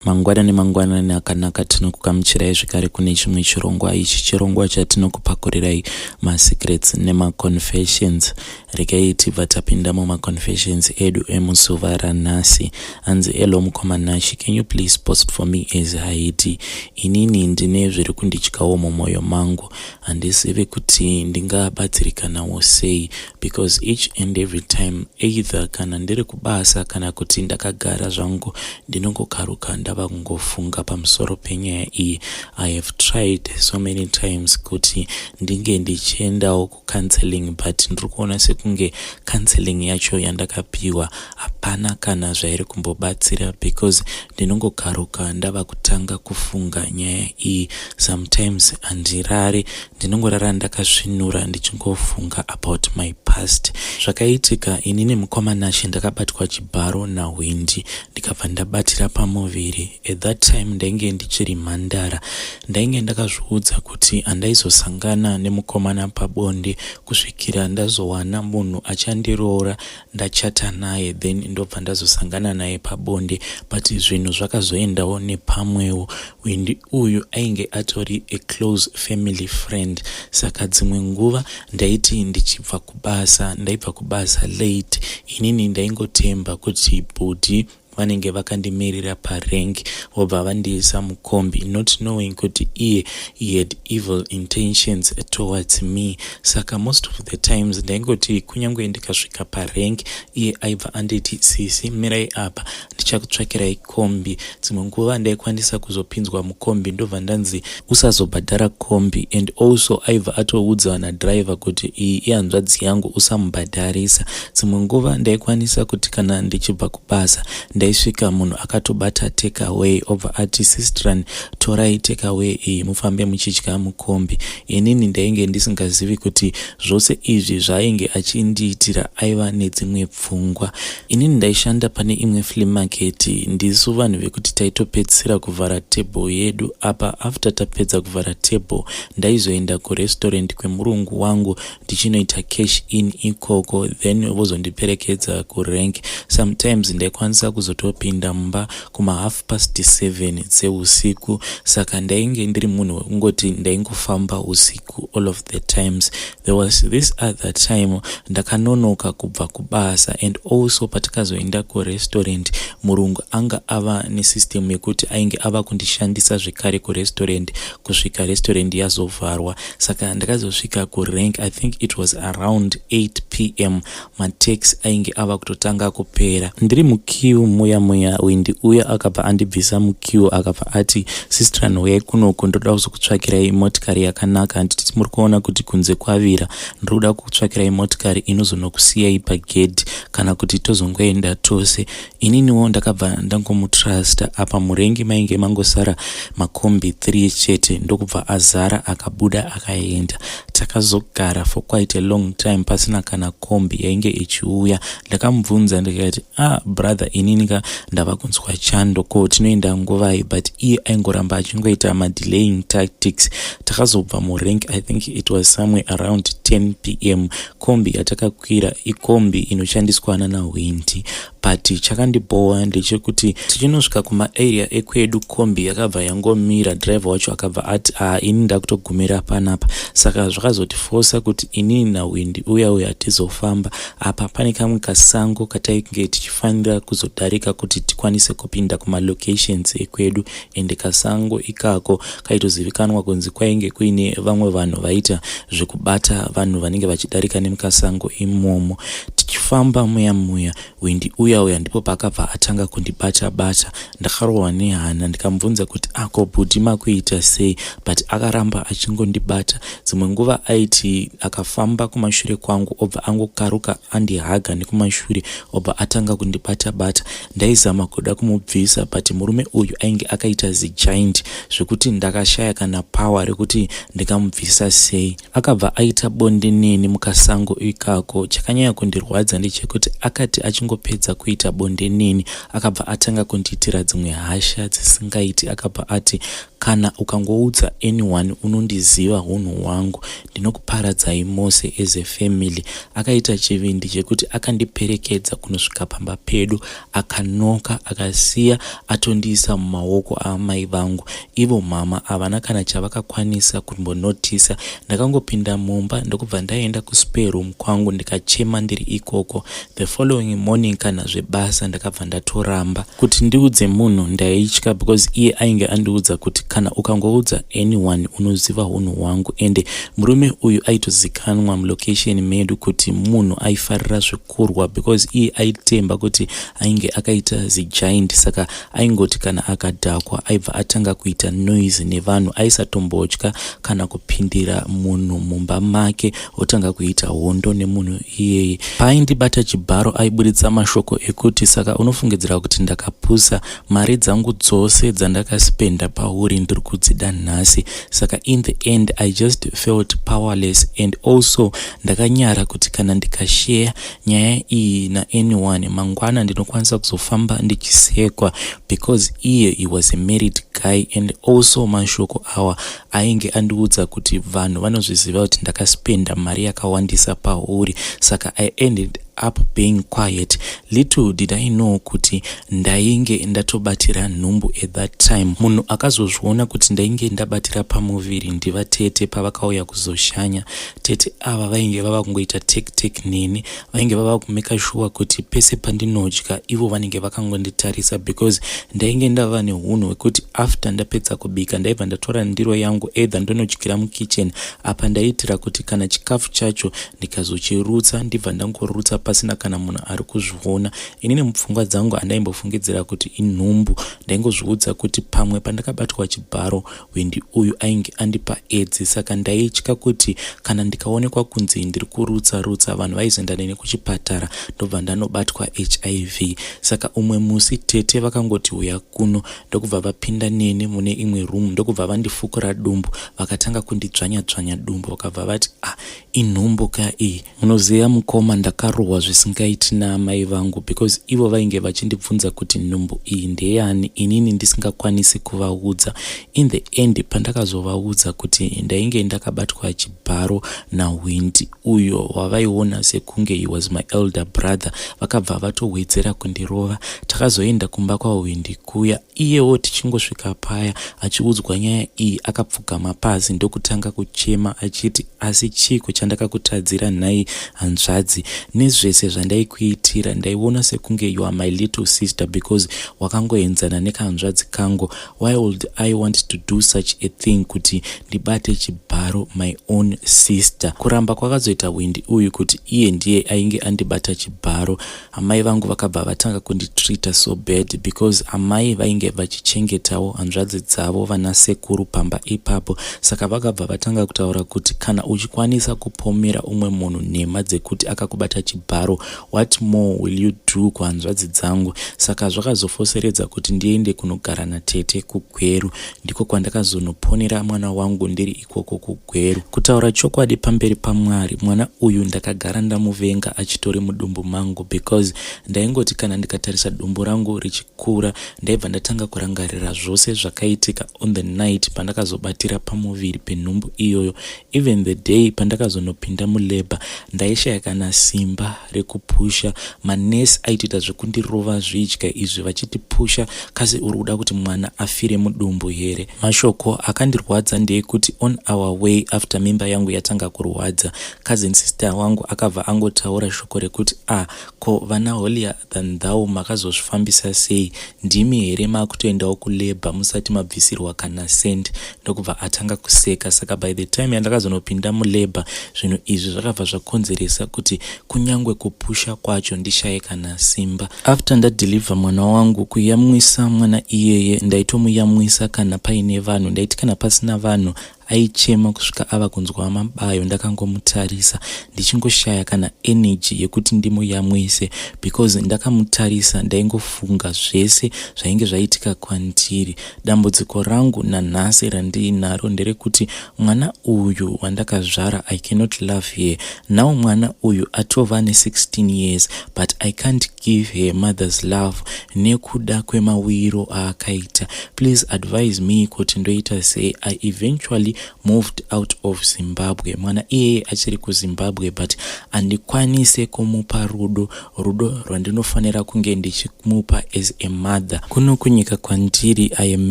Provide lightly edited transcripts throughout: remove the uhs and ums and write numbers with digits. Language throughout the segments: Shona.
Mangwanani mangwanani akanaka, tinokugamuchirai zvekare kune chimwe chirongwa. Ichi chirongwa chatinokupakurirai masecrets nemaconfessions. Regai tibva tapinda mumaconfessions edu emuzuva ranhasi. Hanzi, "Hello mukoma Nashi, can you please post for me as Haiti? Inini ndine zviri kundityawo mumwoyo mangu, handizivi kuti ndingabatsirikanawo sei, because each and every time, either kana ndiri kubasa kana kuti ndakagara zvangu, ndinongokaruka ndava kungofunga pamusoro penyaya iyi. I have tried so many times kuti ndinge ndichiendawo kucounseling, but ndiri kuona sekunge counseling yacho yandakapiwa hapana kana zvairi kumbobatsira, because ndinongokaruka ndava kutanga kufunga nyaya iyi. Sometimes handirari, ndinongorara ndakasvinura ndichingofunga about my past. Zvakaitika, inini mukoma Nashe, ndakabatwa chibharo nahwindi, ndikabva ndabatira pamuviri. At that time ndainge ndichiri mhandara. Ndainge ndakazviudza kuti handaizosangana nemukomana pabonde kusvikira ndazowana munhu achandiroora, ndachata naye, then ndobva ndazosangana naye pabonde. But zvinhu zvakazoendawo nepamwewo. Hwindi uyu ainge atori a close family friend, saka dzimwe nguva ndaiti ndichibva kubasa, ndaibva kubasa late, inini ndaingotemba kuti bhudhi vanenge vakandimirira parank, vobva vandiisa mukombi, not knowing kuti iye he had evil intentions towards me. Saka most of the times ndaingoti kunyange ndikasvika parank, iye aibva anditi, 'Sisi, mirai apa, ndichakutsvakirai kombi.' Dzimwe nguva ndaikwanisa kuzopinzwa mukombi, ndobva ndanzi usazobhadhara kombi, and also aibva atoudza nadhiraivha kuti iyi ihanzvadzi yangu, usamubhadharisa. Dzimwe nguva ndaikwanisa kuti kana ndichibva kubasa, ndaisvika munhu akatobata takeaway, obva ati, 'Sistran, torai takeaway iyi, mufambe muchidya mukombi.' Inini ndainge ndisingazivi kuti zvose izvi zvaainge achindiitira aiva nedzimwe pfungwa. Inini ndaishanda pane imwe flea market. Ndisu vanhu vekuti taitopedzisira kuvhara table yedu. Apa after tapedza kuvhara table, ndaizoenda kurestaurant kwemurungu wangu ndichinoita cash in ikoko, then vozondiperekedza kurank. Sometimes ndaikwanisa kuzotopinda mumba kuma 7:30 dzeusiku. Saka ndainge ndiri munhu wekungoti ndaingofamba usiku all of the times. There was this other time ndakanonoka kubva kubasa, and also patakazoenda kurestaurant, murungu anga ava nesystem yekuti ainge ava kundishandisa zvekare kurestaurant kusvika restaurant yazovharwa. Saka ndakazosvika kurank, I think it was around 8 p.m., mataxi ainge ava kutotanga kupera. Ndiri muqueue muya muya, windi uya akabva andibvisa muqueue, akabva ati, 'Sistran, uyai kunoku, ndoda kuzokutsvakirai motikari yakanaka. Handiti muri kuona kuti kunze kwavira? Ndiri kuda kutsvakirai motikari inozonokusiyai pagedhi, kana kuti tozongoenda tose.' Ininiwo ndakabva ndangomutrusta. Apa murank mainge mangosara makombi 3 chete, ndokubva azara, akabuda, akaenda. Takazogara for quite a long time pasina kana kombi yainge ichiuya. Ndakamubvunza ndikati, 'Ah brother, inini ka ndava kunzwa chando, ko tinoenda nguvai?' But iye aingoramba achingoita madelaying tactics. Takazobva murank, I think it was somewhere around 10 p.m. Kombi yatakakwira ikombi inoshandiswa nanahwindi, but chakandibhowa ndechekuti tichinosvika kumaarea ekwedu, kombi yakabva yangomira. Dhiraivha wacho akabva ati, "A, ini ndakutogumira panapa." Saka zvakazotifosa kuti inini nahwindi uya uya tizofamba. Apa pane kamwe kasango katainge tichifanira kuzodarika kuti tikwanise kupinda kumalocations ekwedu, ende kasango ikako kaitozivikanwa kunzi kwainge kuine vamwe vanhu vaita zvekubata vanhu vanenge vachidarika nemukasango imomo. Tichifamba muya muya, hwindi uya uya ndipo paakabva atanga kundibata bata. Ndakarohwa nehana, ndikamubvunza kuti, "Ako bhudhi, makuita sei?" But akaramba achingondibata. Dzimwe nguva aiti akafamba kumashure kwangu, obva angokaruka andihaga nekumashure, obva atanga kundibata bata. Ndaizama kuda kumubvisa, but murume uyu ainge akaita zigiant zvekuti ndakashaya kana power rekuti ndingamubvisa sei. Akabva aita bonde neni mukasango ikako. Chakanyanya kundirwadza Chakazondirwadza ndechekuti akati achingopedza kuita bonde neni, akabva atanga kundiitira dzimwe hasha dzisingaiti. Akabva ati, "Kana ukangoudza anyone, unondiziva hunhu hwangu, ndinokuparadzai mose as a family." Akaita chivindi chekuti akandiperekedza kunosvika pamba pedu, akanoka, akasiya atondiisa mumaoko aamai vangu. Ivo mama havana kana chavakakwanisa kumbonotisa. Ndakangopinda mumba, ndokubva ndaenda kuspare room kwangu, ndikachema ndiri ikoko. The following morning, kana zvebasa ndakabva ndatoramba kuti ndiudze munhu. Ndaitya because iye ainge andiudza kuti, "Kana ukangoudza anyone, unoziva unhu hwangu." Ende murume uyu aitozikanwa mulocation medu kuti munhu aifarira zvekurwa, because iye aitemba kuti ainge akaita zigiant. Saka aingoti kana akadhakwa, aibva atanga kuita noise nevanhu. Aisatombotya kana kupindira munhu mumba make, otanga kuita hondo nemunhu iyeye. Paaindibata chibharo, aiburitsa mashoko ekuti, "Saka unofungidzira kuti ndakapusa? Mari dzangu dzose dzandakaspenda pauri ndiri kudzida nhasi." Saka in the end I just felt powerless, and also ndakanyara kuti kana ndikasheya nyaya iyi naanyone mangwana, ndinokwanisa kuzofamba ndichisekwa, because iye he was a married guy. And also mashoko awa ainge andiudza kuti vanhu vanozviziva kuti ndakaspenda mari yakawandisa pauri. Saka I ended up being quiet. Little did I know kuti ndainge ndatobatira nhumbu at that time. Munhu akazozviona kuti ndainge ndabatira pamuviri ndivatete pavakauya kuzoshanya. Tete ava vainge vava kungoita tek tek neni. Vainge vava kumeka sure kuti pese pandinodya, ivo vanenge vakangonditarisa, because ndainge ndava neunhu hwekuti after ndapedza kubika, ndaibva ndatora ndiro yangu, either ndonodyira mukitchen. Apa ndaiitira kuti kana chikafu chacho ndikazochirutsa, ndibva ndangorutsa pasina kana munhu ari kuzviona. Inini mupfungwa dzangu handaimbofungidzira kuti inhumbu. Ndaingozviudza kuti pamwe pandakabatwa chibharo, hwindi uyu ainge andipa AIDS. Saka ndaitya kuti kana ndikaonekwa kunzi ndiri kurutsa rutsa, vanhu vaizoenda neni kuchipatara, ndobva ndanobatwa HIV. Saka umwe musi tete vakangoti, "Uya kuno," ndokubva vapinda neni mune imwe room, ndokubva vandifukura dumbu, vakatanga kundidzvanya dzvanya dumbu, vakabva vati, "Ah, inhumbu ka iyi." Munoziva mukoma, ndakarohwa zvisingaiti naamai vangu, because ivo vainge vachindibvunza kuti nhumbu iyi ndeyani, inini ndisingakwanisi kuvaudza. In the end, pandakazovaudza kuti ndainge ndakabatwa chibharo nahwindi uyo wavaiona sekunge he was my elder brother, vakabva vatowedzera kundirova. Takazoenda kumba kwahwindi kuya. Iyewo tichingosvika paya, achiudzwa nyaya iyi, akapfugama pasi ndokutanga kuchema achiti, "Asi chiko chandakakutadzira nhai hanzvadzi? Nezvese zvandaikuitira, ndaiona sekunge you are my little sister, because wakangoenzana nekahanzvadzi kangu. Why would I want to do such a thing, kuti ndibate chibharo my own sister?" Kuramba kwakazoita hwindi uyu kuti iye ndiye ainge andibata chibharo, amai vangu vakabva vatanga kunditreata so bad, because amai vainge vachichengetawo hanzvadzi dzavo vanasekuru pamba ipapo. Saka vakabva vatanga kutaura kuti, "Kana uchikwanisa kupomera umwe munhu nhema dzekuti akakubata chibharo, what more will you do kuhanzvadzi dzangu?" Saka zvakazofoseredza kuti ndiende kunogara natete kuGweru. Ndiko kwandakazonoponera mwana wangu ndiri ikoko kuGweru. Kutaura chokwadi pamberi paMwari, mwana uyu ndakagara ndamuvenga achitori mudumbu mangu, because ndaingoti kana ndikatarisa dumbu rangu richikura, ndaibva ndatanga kurangarira zvose zvakaitika on the night pandakazobatira pamuviri penhumbu iyoyo. Even the day pandakazonopinda mulabour, ndaishaya kana simba rekupusha. Manesi aitoita zvekundirova zvidya izvi vachiti, "Pusha kasi, uri kuda kuti mwana afire mudumbu here?" Mashoko akandirwadza ndeyekuti on our way, after mimba yangu yatanga kurwadza, cousin sister wangu akabva angotaura shoko rekuti, "Ah, ko vana holier than thou makazozvifambisa sei? Ndimi here makutoendawo kulabour musati mabvisirwa kana cent?" Ndokubva atanga kuseka. Saka by the time yandakazonopinda mulabour, zvinhu izvi zvakabva zvakonzeresa kuti kunyange kupusha kwacho ndishaye kana simba. After ndadeliver mwana wangu, kuyamwisa mwana iyeye ndaitomuyamwisa kana paine vanhu. Ndaiti kana pasina vanhu Aichema kusvika ava kunzwa mabayo ndakangomutarisa ndichingoshaya kana energy yekuti ndimuyamwise, because ndakamutarisa ndaingofunga zvese zvainge zvaitika kwandiri. Dambudziko rangu nanhasi randiinaro nderekuti mwana uyu wandakazvara, I cannot love her now. Mwana uyu atova ne16 years, but I can't give her mother's love nekuda kwemawiro aakaita. Please advise me kuti ndoita sei. I eventually moved out of Zimbabwe. Mwana iyeye achiri kuZimbabwe, but handikwanise kumupa rudo, rudo rwandinofanira kunge ndichimupa as a mother. Kuno kunyika kwandiri, I am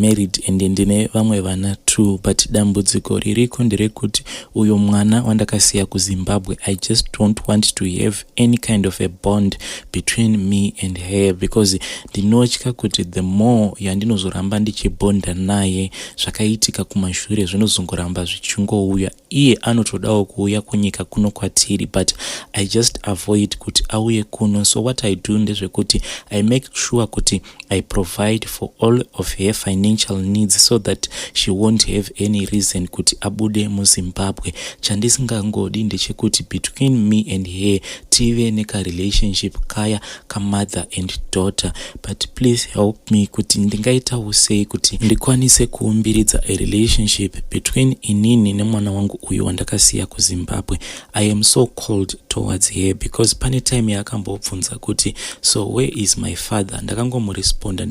married and ndine vamwe vana two, but dambudziko ririko nderekuti uyo mwana wandakasiya kuZimbabwe, I just don't want to have any kind of a bond between me and her, because ndinotya kuti the more yandinozoramba ndichibonda naye, zvakaitika kumashure zvinozongoramba zvichingouya. Iye anotodawo kuuya kunyika kuno kwatiri, but I just avoid kuti auye kuno. So what I do ndezvekuti I make sure kuti I provide for all of her financial needs so that she won't have any reason kuti abude muZimbabwe. Chandisingangodi ndechekuti between me and her tive nekarelationship kaya kamother and daughter. But please help me kuti ndingaitawo sei kuti ndikwanise kuumbiridza a relationship between inini nemwana wangu uyu wandakasiya kuZimbabwe. I am so cold towards her because pane time yaakambobvunza kuti, "So where is my father?" Ndakangomuresponda,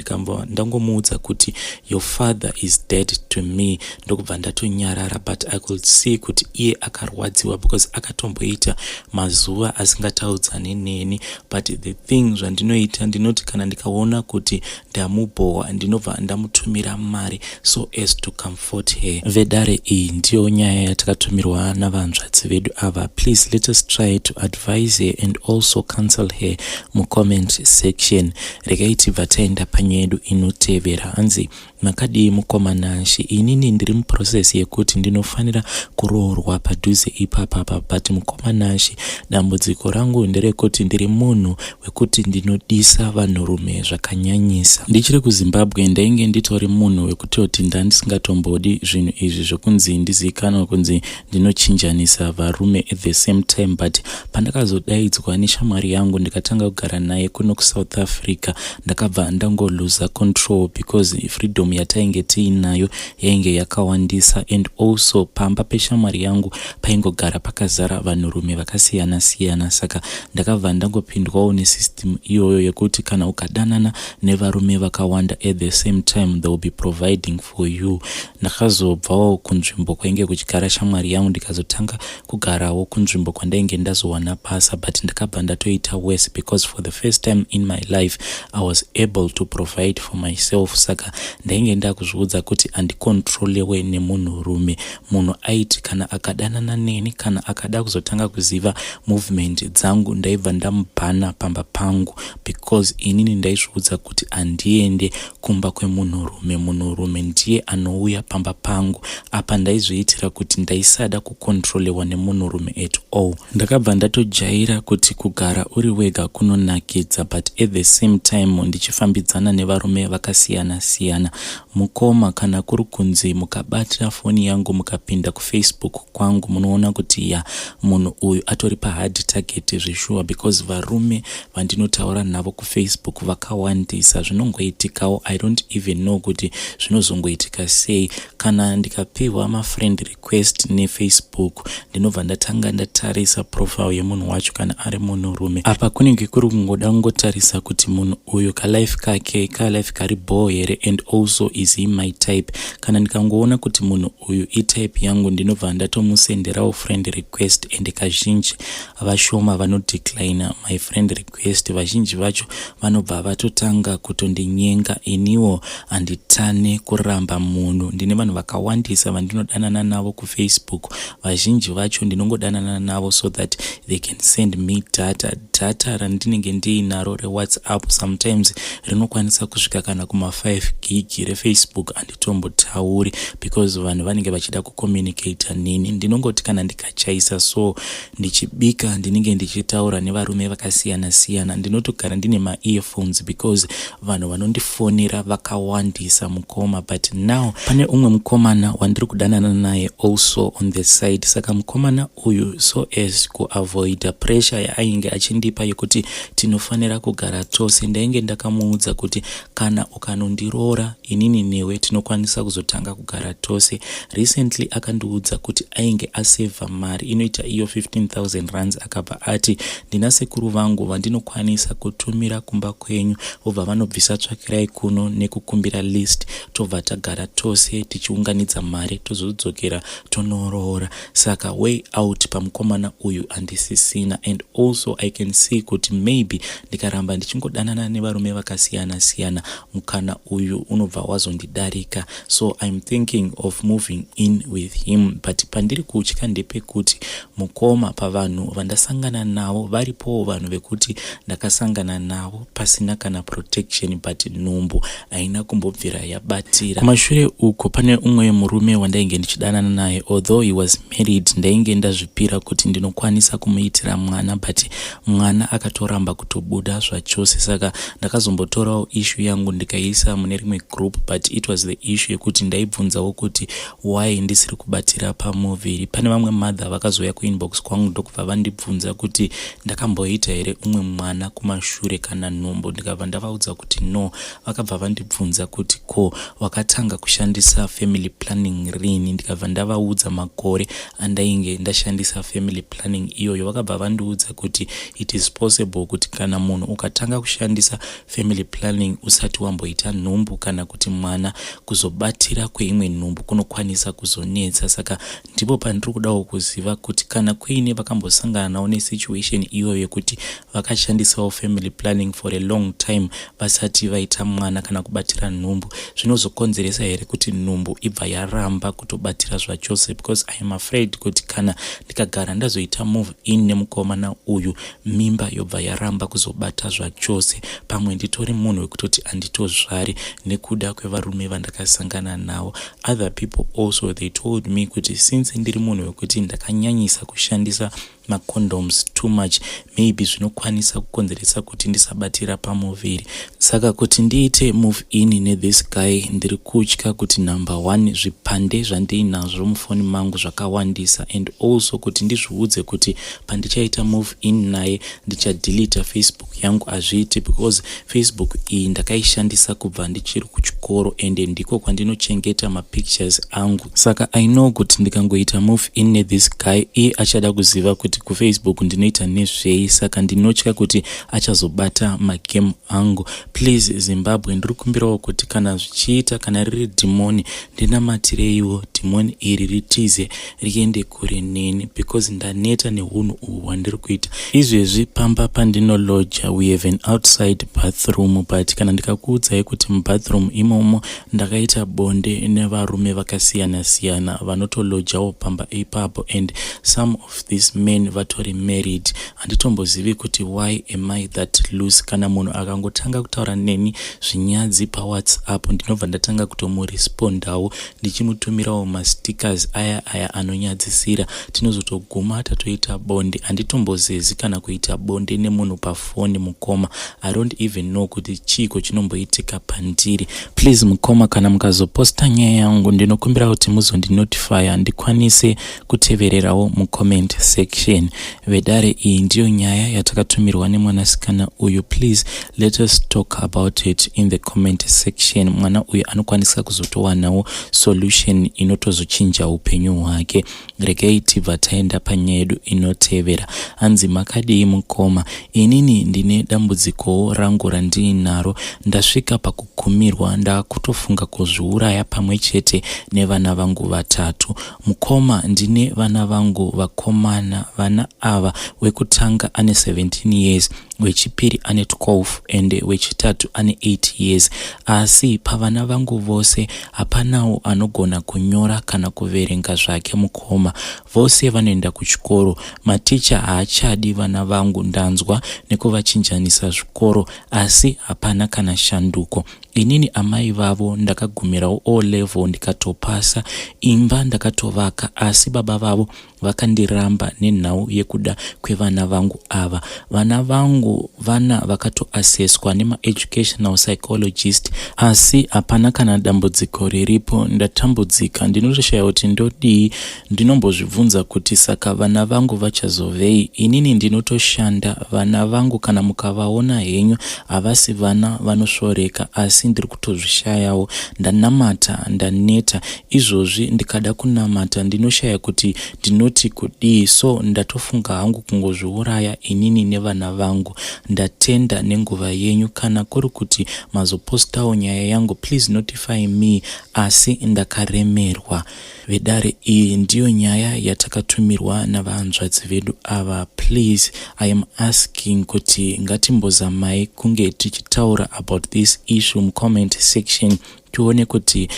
ndangomuudza kuti, "Your father is dead to me." Ndokubva ndatonyarara, but I could see kuti iye akarwadziwa because akatomboita mazuva asingataudzani neni. But the thing zvandinoita, ndinoti kana ndikaona kuti ndamubhowa, ndinobva ndamutumira mari so as to comfort her. Vedare, iyi ndiyo nyaya yatakatumirwa navanzvadzi vedu ava. Please let us try to advise her and also counsel her mucomment section. Regai tibva taenda panyaya yedu inotevera. Hanzi, "Makadii mukoma Nashe? Inini ndiri muprocess yekuti ndinofanira kuroorwa padhuze ipapapa, but mukoma Nashe, dambudziko rangu nderekuti ndiri munhu wekuti ndinodisa vanhurume zvakanyanyisa. Ndichiri kuZimbabwe ndainge nditori munhu wekutoti ndandisingatombodi zvinhu izvi zvokunzi ndizivikanwa kunzi ndinochinjanisa varume at the same time. But pandakazodaidzwa neshamwari yangu ndikatanga kugara naye kuno kuSouth Africa, ndakabva ndangoluza control because freedom yatainge tiinayo yainge yakawandisa. And also pamba peshamwari yangu paingogara pakazara vanhurume vakasiyana-siyana, saka ndakabva ndangopindwawo nesystem iyoyo yekuti kana ukadanana nevarume vakawanda at the same time, they will be providing for you. Ndakazobvawo kunzvimbo kwainge kuchigara shamwari yangu, ndikazotanga kugarawo kunzvimbo kwandainge ndazowana basa, but ndakabva ndatoita worse because for the first time in my life I was able to provide for myself. Saka ndainge ndakuzviudza kuti handikontrolewe nemunhurume. Munhu aiti kana akadanana neni, kana akada kuzotanga kuziva movement dzangu, ndaibva ndamubhana pamba pangu, because inini ndaizviudza kuti handiende kumba kwemunhurume, munhurume ndiye anouya pamba pangu. Apa ndaizviitira kuti ndaisada kukontrolewa nemunhurume at all. Ndakabva ndatojaira kuti kugara uri wega kunonakidza, but at the same time ndichifambidzana nevarume vakasiyana-siyana. Mukoma, kana kuri kunzi mukabata foni yangu, mukapinda kuFacebook kwangu, munoona kuti ya, munhu uyu atori pahard target zveshuwa, because varume vandinotaura navo kuFacebook vakawandisa. Zvinongoitikawo, I don't even know kuti zvinozongoitika sei. Kana ndikapiwa mafriend request neFacebook, ndinobva ndatanga ndatarisa profile yemunhu wacho. Kana ari munhurume, apa kunenge kuri kungoda kungotarisa kuti munhu uyu kalife kake kalife kari bho here, and also is he my type? Kana ndikangoona kuti munhu uyu itype yangu, ndinobva ndatomusenderawo friend request, and kazhinji vashoma vanodeclina my friend request. Vazhinji vacho vanobva vatotanga kutondinyenga. Iniwo handitane kuramba munhu. Ndine vanhu vakawandisa vandinodanana navo kuFacebook. Vazhinji vacho ndinongodanana navo so that they can send me data. Data randinenge ndiinaro reWhatsApp sometimes rinokwanisa kusvika kana kuma5 gig. ReFacebook handitombotauri." handitombotauri because vanhu vanenge vachida kucommunicata neni. Ndinongoti kana ndikachaisa so ndichibika, ndinenge ndichitaura nevarume vakasiyana siyana. Ndinotogara ndine maearphones because vanhu vanondifonera vakawandisa, mukoma. But now pane umwe mukomana wandiri kudanana naye also on the side. Saka mukomana uyu, so as kuavoida pressure yaainge achindipa yekuti tinofanira kugara tose, ndainge ndakamuudza kuti kana ukanondiroora inini newe tinokwanisa kuzotanga kugara tose. Recently akandiudza kuti ainge asevha mari inoita iyo 15,000 rands. Akabva ati, "Ndina sekuru vangu vandinokwanisa kutumira kumba kwenyu, vobva vanobvisa tsvakirai kuno nekukumbira list, tobva tagara tose tichiunganidza mari, tozodzokera tonoroora." Saka way out pamukomana uyu handisisina. And also I can see kuti maybe ndikaramba ndichingodanana nevarume vakasiyana siyana, mukana uyu unobva wazondidarika. So I'm thinking of moving in with him, but pandiri kutya ndepekuti, mukoma, pavanhu vandasangana navo varipowo vanhu vekuti ndakasangana navo pasina kana protection, but nhumbu haina kumbobvira yabatira. Kumashure uko pane umwe murume wandainge ndichidanana naye. Although he was married, ndainge ndazvipira kuti ndinokwanisa kumuitira mwana, but mwana akatoramba kutobuda zvachose. Saka ndakazombotorawo issue yangu ndikaiisa mune rimwe group, but it was the issue yekuti ndaibvunzawo kuti why ndisiri kubatira pamuviri. Pane vamwe mother vakazouya kuinbox kwangu, ndokubva vandibvunza kuti ndakamboita here umwe mwana kumashure kana nhumbu. Ndikabva ndavaudza kuti no. Vakabva vandibvunza kuti, "Ko wakatanga kushandisa family planning rini?" Ndikabva ndavaudza makore andainge ndashandisa family planning iyoyo. Vakabva vandiudza kuti it is possible kuti kana munhu ukatanga kushandisa family planning usati wamboita nhumbu kana kuti mwana, kuzobatira kweimwe nhumbu kunokwanisa kuzonetsa. Saka ndipo pandiri kudawo kuziva kuti kana kuine vakambosangana nawo nesituation iyoyo yekuti vakashandisawo family planning for a long time vasati vaita mwana kana kubatira nhumbu, zvinozokonzeresa here kuti nhumbu ibva yaramba kutobatira zvachose? Because I am afraid kuti kana ndikagara ndazoita move in nemukomana uyu, mimba yobva yaramba kuzobata zvachose. Pamwe nditori munhu wekutoti handitozvari nekuda kwevarume vandakasangana navo. Other people also, they told me kuti since ndiri munhu wekuti ndakanyanyisa kushandisa macondoms too much, maybe zvinokwanisa kukonzeresa kuti ndisabatira pamuviri. Saka kuti ndiite move in nethis guy, ndiri kutya kuti number one, zvipande zvandiinazvo mufoni mangu zvakawandisa, and also kuti ndizviudze kuti pandichaita move in naye ndichadelita Facebook yangu, hazviiti, because Facebook iyi ndakaishandisa kubva ndichiri kuchikoro ende ndiko kwandinochengeta mapictures angu. Saka I know kuti ndikangoita move in nethis guy, iye achada kuziva kuti kuFacebook ndinoita nezvei. Saka ndinotya kuti achazobata magame angu. Please Zimbabwe, ndiri kumbirawo kuti kana zvichiita, kana riri dhimoni, ndinamatireiwo dhimoni iri ritize riende kure neni, because ndaneta neunhu uhwu hwandiri kuita izvezvi. Pamba pandinoloja, we have an outside bathroom, but kana ndikakuudzai kuti mubathroom imomo ndakaita bonde nevarume vakasiyana-siyana vanotolojawo pamba ipapo, and some of these men vatori married, handitombozivi kuti why am I that loose. Kana munhu akangotanga kutaura neni zvinyadzi paWhatsApp, ndinobva ndatanga kutomurespondawo ndichimutumirawo mastickers aya aya anonyadzisira. Tinozotoguma tatoita bonde. Handitombozezi kana kuita bonde nemunhu pafoni, mukoma. I don't even know kuti chiiko chinomboitika pandiri. Please mukoma, kana mukazoposta nyaya yangu, ndinokumbira kuti muzondinotifya ndikwanise kutevererawo mucomment section. Vedare, iyi ndiyo nyaya yatakatumirwa nemwanasikana uyu. Please let us talk about it in the comment section. Mwana uyu anokwanisa kuzotowanawo solution inotozochinja upenyu hwake. Regai tibva taenda panyaya yedu inotevera. Hanzi, "Makadii mukoma? Inini ndine dambudzikowo rangu randiinaro. Ndasvika pakugumirwa, ndakutofunga kuzviuraya pamwe chete nevana vangu vatatu. Mukoma, ndine vana vangu vakomana. Vana ava, wekutanga ane 17 years. Wechipiri ane 12 and wechitatu ane 8 years. Asi pavana vangu vose hapanawo anogona kunyora kana kuverenga zvake mukoma. Vose vanoenda kuchikoro. Maticha haachadi vana vangu, ndanzwa nekuvachinjanisa zvikoro asi hapana kana shanduko. Inini amai vavo ndakagumirawo O level ndikatopasa, imba ndakatovaka asi baba vavo vakandiramba nenhau yekuda kwevana vangu ava. Vana vangu vana vakatoaseswa nemaeducational psychologist asi hapana kana dambudziko riripo. Ndatambudzika, ndinotoshaya kuti ndodii. Ndinombozvibvunza kuti saka vana vangu vachazovei? Inini ndinotoshanda, vana vangu kana mukavaona henyu havasi vana vanosvoreka asi ndiri kutozvishayawo. Ndanamata ndaneta, izvozvi ndikada kunamata ndinoshaya kuti ndinoti kudii so ndatofunga hangu kungozviuraya inini nevana vangu. Ndatenda nenguva yenyu, kana kuri kuti mazopostawo nyaya yangu please notify me asi ndakaremerwa. Vedare, iyi ndiyo nyaya yatakatumirwa navahanzvadzi vedu ava. Please, I am asking kuti ngatimbozamai kunge tichitaura about this issue mucomment section, tione kuti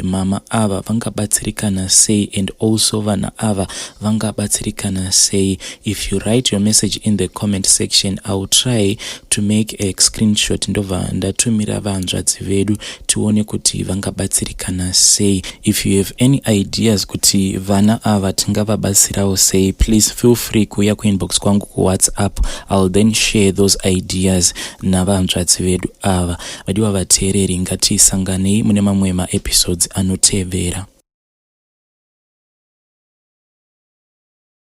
mama ava vangabatsirikana sei and also vana ava vangabatsirikana sei. If you write your message in the comment section, I will try to make a screenshot ndobva ndatumira vahanzvadzi vedu, tione kuti vangabatsirikana sei. If you have any ideas kuti vana ava tingavabatsirawo sei, please feel free kuuya kuinbox kwangu kuWhatsApp. I will then share those ideas navahanzvadzi vedu ava. Vadiwa vateereri, ngatisanganei mune mamwe maepisodes anotevera.